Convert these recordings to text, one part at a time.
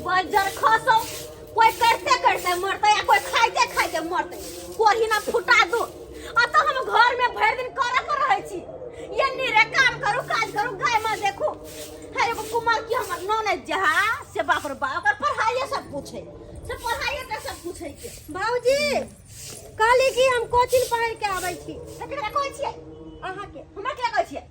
बजर खसौ कोई करते करते मरते या कोई खाइते खाइते मरते कोढ़ी ना फुटा दो। आ तो हम घर में भरि दिन करे पर रहै छी, ये नीरे काम करू काज करू गाय माँ देखू। है एगो कुमार की हमर ननद जहा से बाप रे बाप ओकर पढ़ाइए सब पूछे से पढ़ाइए के सब पूछे के। भाउजी कहली कि हम कोचिंग पढ़ के आबै छी। तऽ केकरा कहै छियै? अहाँके। हमरा केकरा कहै छियै?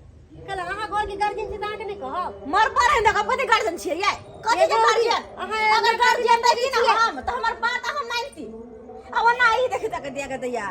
कल अहाँ घर के गार्जियन छी तऽ अहाँके नहि कहब? मर पर है ना कथी गार्जियन छियै ये? कथी के गार्जियन? अहाँ अगर गार्जियन रहिती ना हम तऽ हमर बात अहाँ मानती। आ ओना ई देखी तक दिया के दैया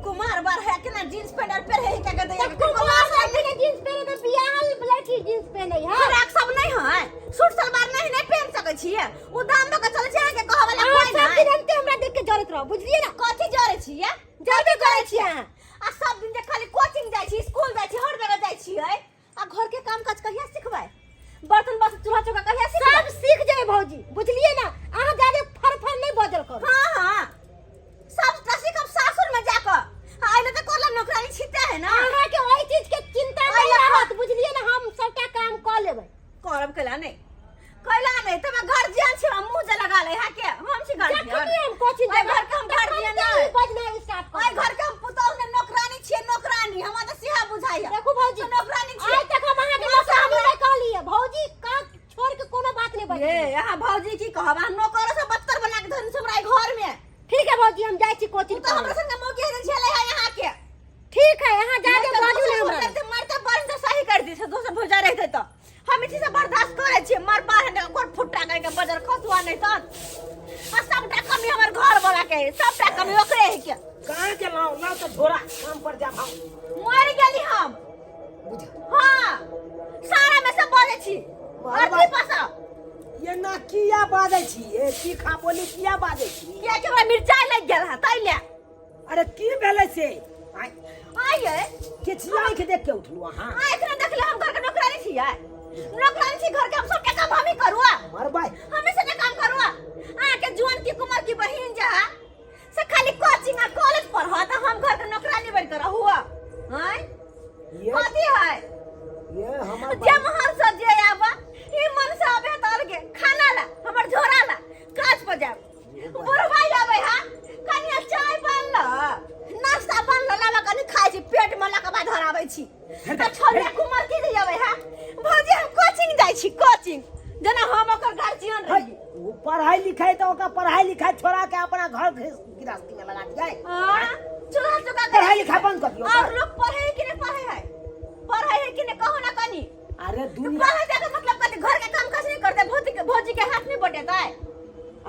कुमार बार है केना जींस पैंट आर पहिरे है के दैया तऽ कुमार लड़की के जींस पहिरे तऽ बियाहल लड़की जींस पहिने है। फ्रॉक सब नहीं है, सूट सलवार नहीं नहीं पहन सकै छियै। उ दाम दऽ के चलै छै अहाँके कहऽ वाला अहाँ कोइ सब नहि। दिन एनते हमरा देख के जरैत रहू, बुझलियै ना? कथी जरै छियै? जरबे करै छियै अहाँ। आ सब दिन जे खाली कोचिंग जाइ छी, स्कूल जाइ छी, हर जगह जाइ छियै, आ घर के काम काज कहिया सिखबै? बर्तन बासन चूल्हा चौका कहिया सिखबै? सब सीख जेबै भौजी, बुझलियै ना? अहाँ जादे फरफर नहि बजल करू। हाँ हाँ सब सीखब सासुर में जाकर। हाँ अइले तऽ करला नौकरानी छिते है ना। अहाँके ओहि चीज के चिंता नहि अइले रहत, बुझलियै ना? हम सबटा काम कऽ लेबै। करब कैला नहि, कैला नहि तऽ हमरा गार्जियन छी, हमरा मुँह जे लगा ले है के हम छी गार्जियन। जखनी हम कोचिंग ओहि घर के हम गार्जियन नहि, बजनाइ स्टार्ट कर। ओहि घर के हम पुतहु ने नौकरानी छियै, नौकरानी। हमरा तऽ सेहा बुझाइया। देखू भौजी, नौकरानी छियै। आइ तक हम अहाँके माँ नौकरानी हमरा- नहि कहलियै। भौजी का छोड़ के कोनो बात नहि बजलियै। ये अहाँ भौजी की कहब, अहाँ नौकर से बदतर बना के धरने छी हमरा एहि घर में। ठीक है भौजी, हम जाइ छी कोचिंग तू तऽ हमरा पढ़ै। संगे मौगी हेतै झेलै है अहाँ के। ठीक है, अहाँ जा के बाजू ने हमरा। मरते मरते बड़ से सही कर दी से दोसर भौजा रहते तऽ हम इसी से बर्दाश्त करै छियै। मर बाहर ने गोर फुट्टा करके बजर खसुआ नहीं तऽ आ सबटा कमी हमर घर वाला के है, सबटा कमी ओकरे है के। कहाँ के लाओ लाओ तो झोरा काम पर जा भाव। मर गेली हम। बुझ। हाँ सारा में सब बोले छी। बार और बार। की पासा ये ना किया बाजै छी, ये तीखा बोली किया बाजै छी? किया कि हमरा मिरचाई लग गेल है तै ले। अरे की भेलै से? आइ आइए किछु आँखि देख के उठलू अहाँ? आँखि नहि देखले, हम घर के नौकरानी छियै, नौकरानी छी घर के, हम सबटा काम हमही करू। मरबै हमें सबटा काम करू। अहाँके जुआन की कुमार की बहिन जे है से खाली कोचिंग आ कॉलेज पढ़त, हम घर के नौकरानी बन के रहू। आँय ये कथी है ये हमर जे महल से जे आबा ई मन से आबे तऽ अलगे खाना ला हमर झोरा ला काज पर जाब। बुढ़वा आबै हा कनिया चाय बनल नाश्ता बनल लाबा कनि खाइ छी, पेट में लकबा धराबै छी। तऽ छोड़िया कुमार की जे आबै हा भौजी हम कोचिंग जाइ छी, कोचिंग जेना हम ओकर गार्जियन रही। ओ पढ़ाई लिखाई तऽ ओकर पढ़ाई लिखाई छोड़ा के अपना घर गृहस्थी में लगा दिया। हाँ, चूल्हा चौका पढ़ाई लिखाई बंद कर दियो। और लोग पढ़े है कि नहीं पढ़े है, पढ़े है कि नहीं कहो ना कनी। अरे दुनिया पढ़े जाके मतलब कथी घर के काम काज नहीं करते, भौजी के हाथ नहीं बटेतै।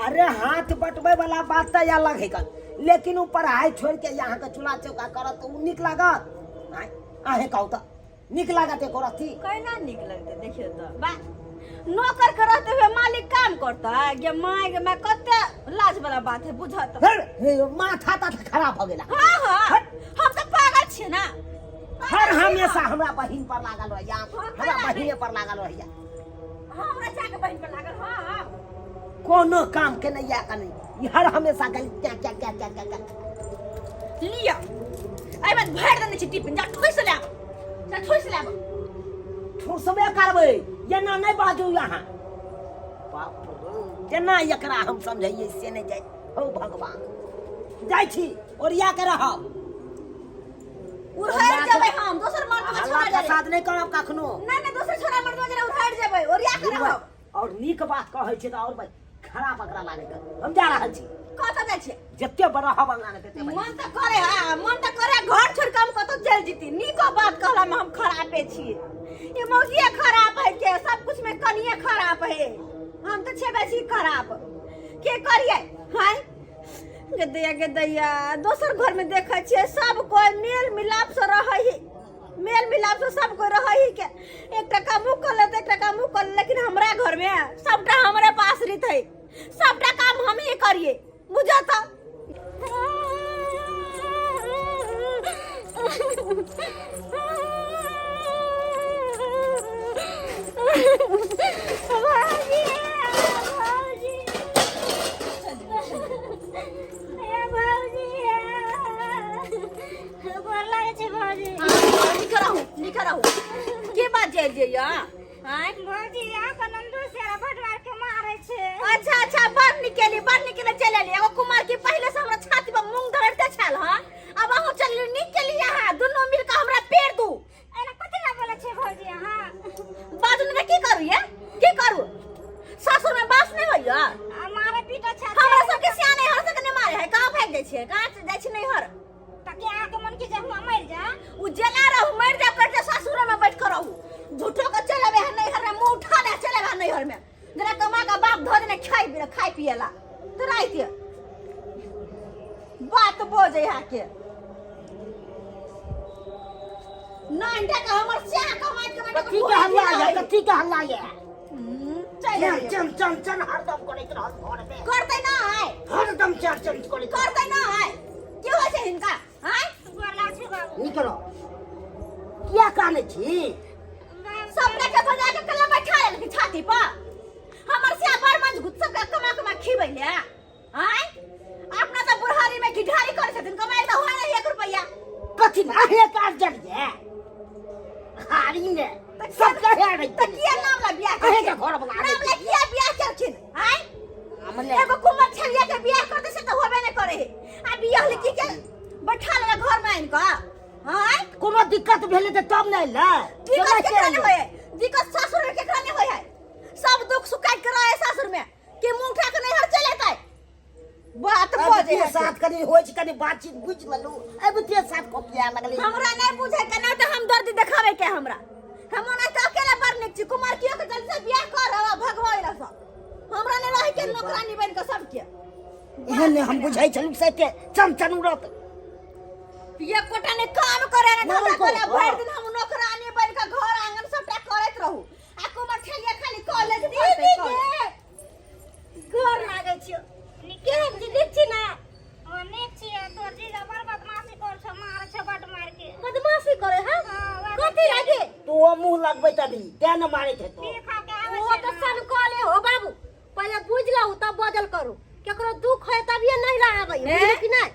अरे हाथ बटबै वाला बात तऽ अलग है कन, लेकिन ओ पढ़ाई छोड़ के यहाँ के चूल्हा चौका करत तऽ ओ नीक लागत? आँय, अहें कहू तऽ नीक लागत एको रत्ती? केना नीक लगतै? देखियौ तऽ बा नौकर के रहते हुए मालिक काम करता गे माय गे माय, कते लाज वाला बात है बुझत। हे, हे, माथा ताथा खराब हो गेला। हाँ हाँ हम तऽ पागल छियै ना। हर हमेशा हमरा बहिन पर लागल रहैया, हाँ, हमरा केना बहिने नहि? पर लागल रहैया। हाँ, हमरा चाके बहिन पर लागल। हाँ हाँ कोनो काम के नहीं या कनी, ई हर हमेशा खाली क्या क्या क्या क्या क्या क्या। लिअ एहि बात भरि देने छी टिफिन, जा ठोसि लाब, जा ठोसि लाब। ठोसबे करबै, एना नहि बाजू अहाँ। बाप रे, केना एकरा हम समझैयै से नहि जाइ। हौ भगवान, जाइ छी ओरिया के रहब। उड़ारि जेबै हम दोसर मर्द में हल्ला छोड़ा जेबै। फसाद नहि करब कखनो। नहि नहि दोसर छोड़ा मर्द में जेना उड़ारि जेबै, ओरिया के रहब। और नीक बात कहै छै तऽ और भाई खराब एकरा लागै छै। हम जा रहल छी। कतऽ जाइ छियै? जते बड़ा रहब अंगना में तते बढ़िया। मन तऽ करे है, मन तऽ करे घर छोड़ के हम कतौ चलि जेती। नीको बात कहला में हम खराबे छी। ई मौगिए खराब है के सब कुछ में कनिए खराब है, हम तऽ छेबे छी खराब। के करिए हाय गदैया गदैया। दोसर घर में देखै छियै सब कोई मेल मिलाप से रहै ही, मेल मिलाप से सब कोई रहै ही के एक टका मुँह कर लेते, एक टका मुँह कर, लेकिन हमरा घर में सबटा हमरे पास रित है, सबटा काम हम ही करिए बुझत। भौजी, भौजी, हे भौजी, गोर लागै छै भौजी। निक रहू, निक रहू। के बात जाय जे या? आँय भौजी, अहाँके नन्दू से भटवार के मारै छै। चलि एलियै एगो कुमार की पहिले से हमरा छाती पर मूंग धरते छल हँ अब अहूँ चलि नीक केलियै अहाँ दुनू मिल कऽ हमरा पेड़ दू एना कथी ला बोलै छै भौजी अहाँ बाजू ने की करू ये की करू सासुर में बास नहीं होइया आ मारे पीटे छै हमरा सबके सियाने हर सबके नहीं मारे है कहाँ भागि जाइ छियै कहाँ जाइ छी नैहर ताकि अहाँके मन की जे हुआ मरि जा उ जेना रहू मरि जाब कर जे सासुर में बैठ कर रहू झूठो के चल अबे है नैहर में मुंह उठा ले चल अबे है नैहर में जरा कमा के बाप धो देने खाइ पी खाइ पियला तो राति बात बोझे है के नाइन टका हमर स्याह कमाइत कमाइत कथी के हल्ला ये कथी के हल्ला ये चल चल चल चल चल हरदम करैत रहत घर में करतै ना आय हरदम चल चल करैत रहत। करतै ना आय की होइ छै हिनका आय गोर लाग छै बाबू निकलो किया कानै छी सबटा के बजा के कला बैठा लेलखिन छाती पर हमर स्याह बड़ मजबूत सबके कमा कमा खिबै ले आय अपना तऽ बुढ़ारी में घिढारी करै छथिन कमाइ तऽ होइ नहीं एक रुपैया कथी ना हे काज जलिए हारी ने सब कहे रही तऽ किया नाम ला बियाह अहें के केलखिन? घर बना नाम ला किया बियाह केलखिन आय हमले एगो कुमर छलिया के बियाह करते से तऽ होबे नहीं करे हे आ बियाह लिखी के बैठा लेला घर में आनि कऽ आय कोनो दिक्कत भेलै तऽ तब ने अयलै दिक्कत केकरा नहीं होय है दिक्कत सासुर में केकरा नहीं होय है सब दुख सुख काटि के रहे सासुर में कि मुंह उठा के नैहर चले एतै बात बजे अबिते साथ कनि होइ छै कनि बातचीत बुझि लेलहुँ अबिते साथ कोकिया लगलै हमरा नहीं बुझे के ना तऽ हम दर्द देखावे के हमरा हम ओना तऽ अकेला बड़ नीक छी कुमार कियो के जल्दी से बियाह कर आ भगवा एला सब हमरा नहीं रहे के नौकरानी बन के सबके एहन नहि हम बुझै छलहुँ से के चमचन उड़त ये कोटा ने काम करे ने धंधा नहि करे को- भरि दिन हम नौकरानी बन के घर आंगन सबटा करैत रहू आ कुमार ठेलिया खाली कॉलेज पढ़तै दीदी कॉलेज। के गोर लागै छियौ केहन छी नीक छी ने ओ नीक छियै तोर जीजा बड़ बदमाशी कर छौ मारै छौ बड मार के बदमाशी करे है हाँ, कथी लागे तू ओ मुँह लगबैत अभी तें ने मारैत हेतौ पी खा के आबै ओ छै तऽ ने। सनकले हो बाबू पहिले बुझि लहु तब बजल करू केकरो दुख होय तभिए नहीं आबै बुझली कि नहि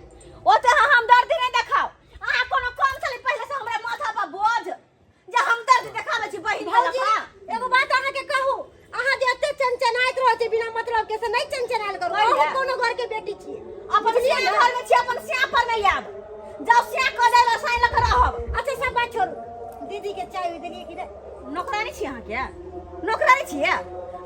ओते हम दर्द नहीं देखाओ अहाँ कोनो कम छलै पहिले से हमरा माथा पर बोझ जे हम दर्द देखाबै छी बहिन भौजी वाला एगो बात अहाँके कहू अहाँ जे एते चनचनाइत रहै छी बिना मतलब के से नहीं चनचनायल करू वही अहूँ है। कोनो घर के बेटी छियै अपन सिया घर में छी अपन सिया पर में आयब जाओ सिया कऽ देब साइन लऽ कऽ रहब अच्छा सब बात छोड़ू दीदी के चाय उय देलियै कि नहि नौकरानी छी अहाँके नौकरानी छियै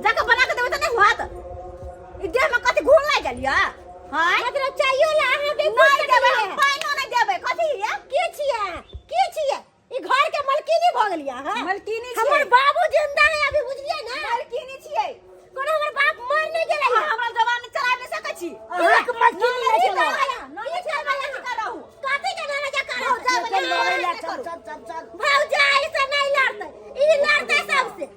जाकऽ बना कऽ देबै तऽ नहि होत ई देह में कथी घुन लागि गेल यऽ हाँ मतलब चाहियो ला अहाँ के नहि देबै हम पानिओ नहि देबै कथी यऽ के छियै अहाँ? के छियै ई घर के मलकिनी भऽ गेलियै अहाँ मलकिनी छियै हमर बाबू जिंदा है अभी बुझलियै ना मलकिनी छियै कोनो हमर बाप मर नहीं गेलै अहाँ हमरा जवान चला नहि सकै छी अहाँके मलकिनी नहि की छलै करबै अहाँ? की करबै अहाँ? रहू कथी के नाना जा करब? चल लड़ै ला चल चल चल चल भौजाई से नहीं लड़ते ई लड़ते सबसे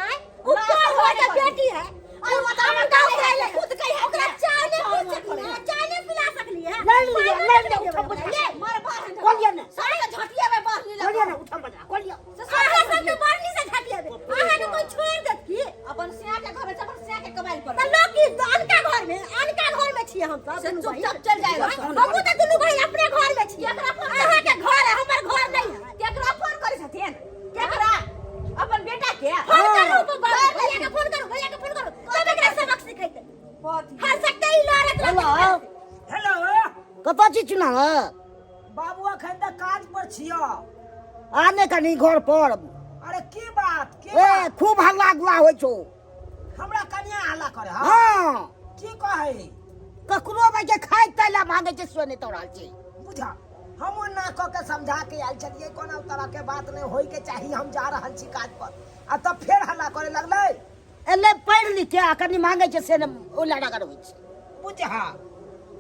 आय ऊपर हो के बेटी है और वो तो हमर गाँव गाँव से है खुद कही है ओकरा चाय नहीं पी सकली है चाय नहीं पिला सकली है लड़ लिया लड़ लिया उठम बजा ये मर बाहर खोलिए ने सारा झटिया में बाहर लीला खोलिए ने उठम बजा खोलिए अहाँ सबके बरनी से झटिया दे अहाँ के कोई छोड़ देत की अपन सिया के घर में अपन सिया के कमाई पर त लोग की अनका घर में अनका घर में छियै हम सब से दुनू बहिन। चुपचाप चल जाएगा सब। हमहूँ तऽ दुनू बहिन अपने घर में छियै अहाँ के घर है हमर घर नहीं है केकरा फोन करै छथिन केकरा अपन बेटा के फोन करू बाबू भैया के फोन करू भैया के फोन करू तब एकरा सबक सिखेतै हर सकते ही लड़त हेलो हेलो कतऽ छी चुनाव बाबू अखन तऽ काज पर छियो आ ने कनी घर पर अरे की बात की ए बात? खूब हल्ला गुल्ला होइ छौ हमरा कनिया हल्ला करे हँ हाँ की कहै ककरो बजे खाइ ताहि लए मांगे छै से नहि तोड़ल छै बुझा हम ना कऽ के समझा के आयल छलियै कोनो तरह के बात नहि होय के चाही हम जा रहल छी काज पर आ तब फेर हल्ला करे लगलै एलै पढ़ि लिख के आ कनि मांगे छै से नहि ओहि लए रगड़ होइ छै बुझा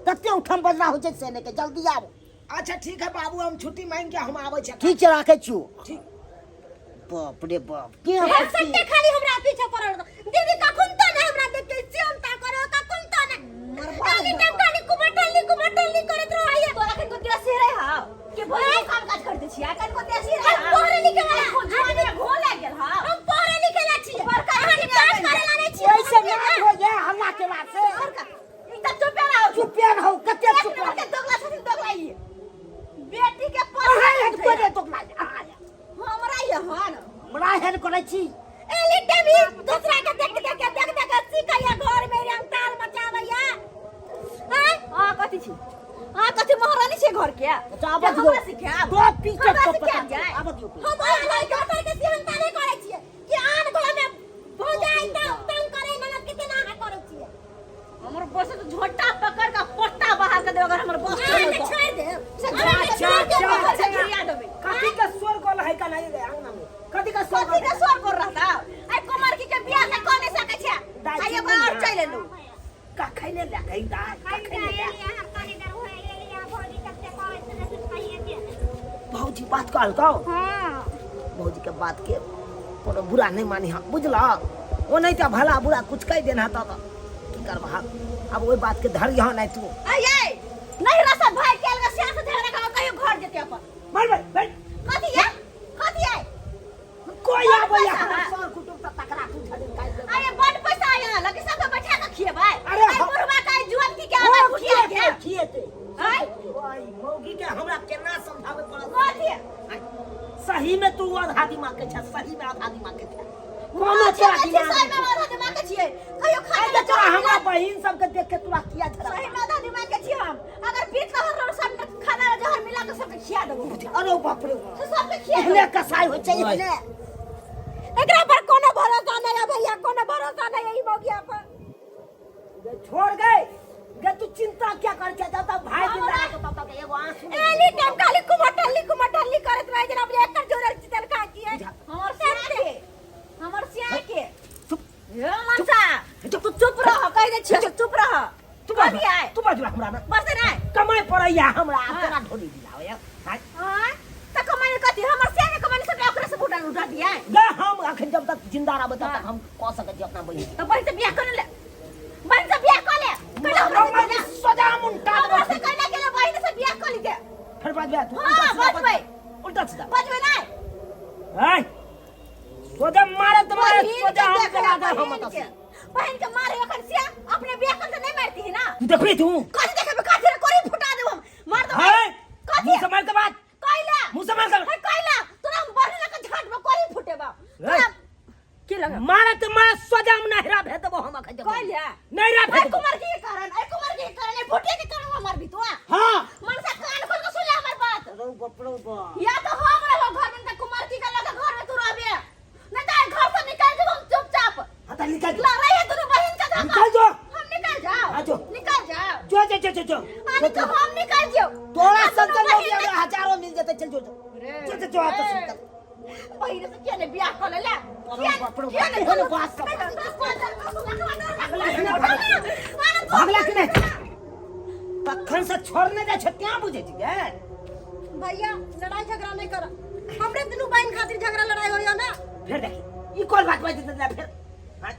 तते उठम बजरा होइ छै से नहि के जल्दी आउ अच्छा ठीक है बाबू हम छुट्टी मांग के हम आबै छी ठीक छै राखै छियौ ठीक बाप रे बाप के हर सकते खाली हमरा पीछे पड़ल रहत। दीदी कखन तो ना हमरा देख के चिंता करो कखन तो ना खाली टाइम खाली कुमटली कुमटली करत रहैया तोरा कनको देसी रहे हाव कि भोरे काम काज करते छी आ कनको देसी रहे हम पढ़े लिखे वाला जुआनी में घोल लागि गेल हाव हम पढ़े लिखे ला छियै बड़का अहाँ के इंजीनियर काज बनि करे ला नहीं छियै ओहिसे नहि होइए हल्ला केला से बड़का ई त चुपे रहो चुपे रहू कते एक चुप नंबर के रहू दोगला छथिन दोगला ई बेटी के अहाँ पढ़ाई एहन कोइ नहि दोगला अहाँ हमरा यहाँ न हमरा एहन करै छी एली टाइम ही दूसरा के देख देख के देख देख के सीखैया घर में रंग ताल मचावैया छियै अच्छा, आबऽ जे दियौ। हमरा सिखायब दो पीछे हमरा तो सिखायब पता जाय आबऽ दियौ हम आन घर के सिहनता नहि करै छियै कि आन घर में भौजाई तंग तंग करे ननद के केना अहाँ करै छियै हमर बस तो झोटा पकड़ के पट्टा बाहर कर देबै अगर हमर बस अहाँ चलल के तो छोड़ि देब से अहाँ के झोटा छोड़ि देब पकड़ के गिरा देबै कथी के स्वर गोल है का नहीं रे अंगना में कथी के स्वर कथी के स्वर कर रहता आई कुमार की के बियाह से कह नहीं सकै छै दाइ आई एगो और चलि एलू कखने लए गई दाइ कखने लए भौजी बात कहलकौ भौजी के बात के कोनो बुरा नहीं मानी हम बुझल ओ नहीं तऽ भला बुरा कुछ कहि देना तऽ की करबह अब ओहि बात के धरिह नहीं तू आई आई नहीं रसद भाई के अलग सिया से झगड़ा कर कहियो घर जेते अपन बैठ बैठ बैठ कथी है कथी है कोई बड़ आबै पैसा हमर है। सर कुटुंब तऽ तकरा तू झड़ि काटि देबह। अरे बड़ पैसा यहाँ लगे सबके बैठा के खिएबै अरे अरे हम- बुढ़वा का जुआन की के ओ, आबै भुटिया के खिएतै, खिएतै। आय ओइ, मौगी के हमरा केना समझाबै पड़त कथी है सही में तू आधा दिमाग के छै सही में आधा दिमाग के छै कोनो कोनो तोरा छियै दिमाग सही नहि में छौ। आधा दिमाग के छियै कहियो खाना अरे तोरा हमरा बहिन सबके देख के तोरा किया झड़क सही में आधा दिमाग के छियै हम अगर बीत के हर सब खाना जहर मिला के सबके खिया देबो अरे बाप रे बाप। से सबके खिया एहने कसाई होइ छै एहने एकरा पर कोनो भरोसा नहीं है भैया कोनो भरोसा नहीं है ई मौगिया पर गे छोड़ गए गे तू चिंता क्या कर छै जब तक भाई जिंदा रहतो तब तक एगो आंसू नहीं एनी टाइम खाली कुमटल्ली कुमटल्ली करत रहे जना अपने एकर जोरल चितल खा किए हमर सिया के हमर सिया के चुप हे मनसा तू चुप रह कहि दे छियै चुप रह तू कथी आय तू बाजू हमरा ना बस नहीं कमाई पड़ैया हमरा हाँ। तोरा ढोली दिलावे हाय हां त कमाई कथी हमर सिया के कमाई सब ओकरे से फुटल उठा दिया गे हम अखन जब तक जिंदा रहबै तब हाँ। तक हम कऽ सकै छी अपना बहिन त बहिन से बियाह कर ले बहिन से बियाह कर ले कहिले हमरा से हमरा सजा मुंटा हमरा से कहिले के बहिन से बियाह कर लीजे फिर बाजबे तू हाँ, उल्टा सीधा बजबै। उल्टा सीधा बजबै नहीं हाय सोजा मारत मारत बहिन सोजा के हम देख चला ले, दे हम बहिन बता के बहिन के मारे अखन सिया अपने बियाह कर से नहीं मारती है ना तू देखबी तू कथी देखबे कथी रे कोरी फुटा देब हम मार दो हाय कथी मुंह से मार के बात कैला मुंह से मार के हे कैला तोरा हम बहिन लके झाट में कोरी फुटेबा तोरा के लगा मारत मारत सोजा हम नहरा भेज देबो हम अखन जब कैला नहरा ए भेज देबो कुमार के कारण ए कुमार के कारण ए फुटे के कारण हमर भी तो हां मनसा कान खोल के सुन ले हमर बात रो बाप रो बाप या तो हम रहो घर में त कुमार की के लगे घर में तू रहबे नहीं तो घर से निकल जेबो हम चुपचाप हां त निकल लड़ाई है दोनों बहन का धक्का निकल जो हम निकल जाओ हाँ, जो। निकल जाओ जो जो जो जो जो अरे तो हम निकल जाओ तोरा आ दोनों संग बहिन लोग हजारों मिल जेते चल जो जो जो जो जो आ तो निकल बहिन से किया ने बियाह कर ले अरे बाप रे बाप, एहन बात सब। भागला कि नहीं तखन से छोड़ने जाइ छै क्या बुझै छियै भैया लड़ाई झगड़ा नहीं कर हमरे दुनू बहन खातिर झगड़ा लड़ाई होइया ना फेर देखी ई कोन बात बाजि देला फेर हाँ?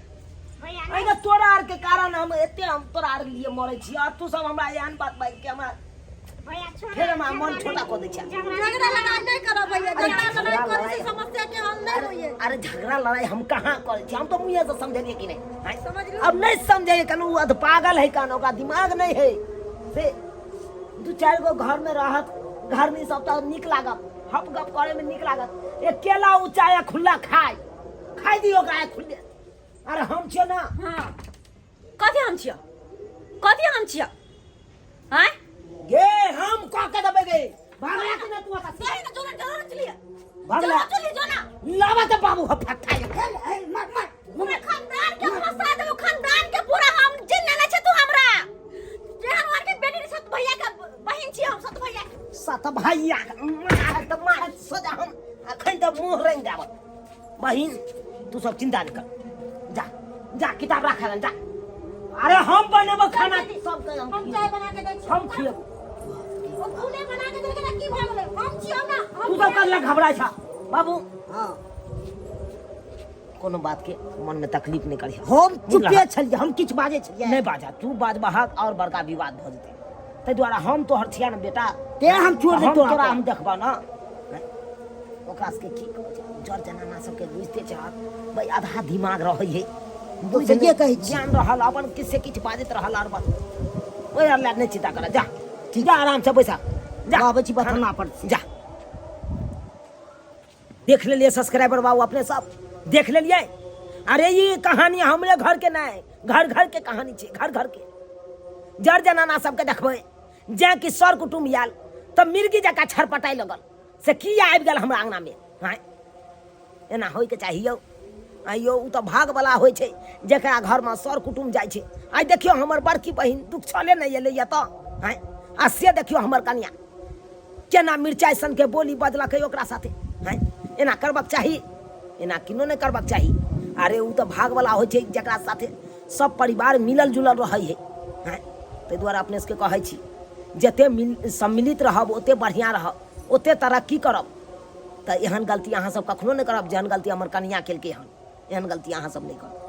अरे तोरा आर के कारण हम एते हम तोरा आर लिए मरै छी आ तू सब हमरा एहन बात बाजि के हमरा फेर हमरा मन छोटा कऽ दै छै झगड़ा लड़ाई नहीं करो भैया झगड़ा लड़ाई करे से समस्या के हल नहीं होइए अरे झगड़ा लड़ाई हम कहाँ करै छी हम तो मुँहे से समझलियै कि नहीं हाँ? समझ अब नहीं समझे कन उ अध पागल है कन ओकरा दिमाग नहीं है से दू चारि गो घर में रहत घर में सब तऽ नीक लागत हप गप करे में नीक लागत अकेला उ चाहे खुला खाय खाय दियो ओकरा खुले अरे हम छियै ना हाँ कथी हम छियै कथी हम छियै आँय गे हम कह के देबै गे भागला के ना तू ओतऽ से। सही ना जोना जोना चलिए भागला। जोना चलिए जोना लावा तऽ बाबू हो फट्टा ये ए मार मार पूरा खानदान के फंसा देबो खानदान के पूरा हम जिन लेने छे तू हमरा जे हम के बेटी सत भैया के बहिन छी हम सत भैया के सत भैया मार तऽ मार सजा हम अखन तऽ मुँह रंग देब बहिन तू सब चिंता नहीं कर जा जा किताब राख जा अरे हम बनेबो खाना सबके हम हम चाय बना के दै छी हम खिएबो ओ फूले बना के देलकै ना की भऽ गेलै हम छियौ ना हम तू सब करला घबराइ छ बाबू हाँ कोनो बात के मन में तकलीफ नहीं करिहे हम चुपे छलियै हम किछु बाजै छलियै नहीं बाजा तू बाजबहक और बड़का विवाद भऽ जेतै ताहि दुआरे हम तोहर छिया ने बेटा तें हम छोड़ हम तोरा तोरा पर। हम देखबह ना ओकरा सबके की कहै छै जर जनाना सबके बुझिते छह भाई आधा दिमाग रहै है तो सहिए कहै छी। ज्ञान रहल अपन किछु से किछु बाजैत रहल और बस ओहि आर लए नहि चिंता कर जा ठीक जा आराम से बैसा जा आबै छी बथाना पर से। जा देख लेलिए सब्सक्राइबर बाबू अपने सब देख लेलिए अरे ये कहानी हमरे घर के नहीं घर घर के कहानी छै घर घर के जर जनाना सबके देखबै जेँ कि सर कुटुम्ब आयल तऽ मिर्गी जकाँ छरपटाइ लगल से किया आबि गेल हमरा अङ्गनामे। आँय, एना होइके चाही यौ? आँय यौ, ओ तऽ भागवला होइ छै जकरा घरमे सर कुटुम्ब जाइ छै। आइ देखियौ हमर बड़की बहिन दुख छले नहि एलैए तऽ। आँय, आ से देखियौ हमर कनिया केना मिरचाइ सनके बोली बजलकै ओकरा साथे। आँय, एना करबाक चाही? एना किनो नहि करबाक चाही। अरे ओ तऽ भागवला होइ छै जकरा साथे सब परिवार मिलल जुलल रहै है। आँय, ताहि दुआरे अपने सबके कहै छी जते मिल सम्मिलित रहब ओते बढ़िआँ रहब, ओते तरक्की करब। तऽ एहन गलती अहाँ सब कखनो नहि करब जेहन गलती हमर कनिया केलकै हन, एहन गलती अहाँ सब नहि करब।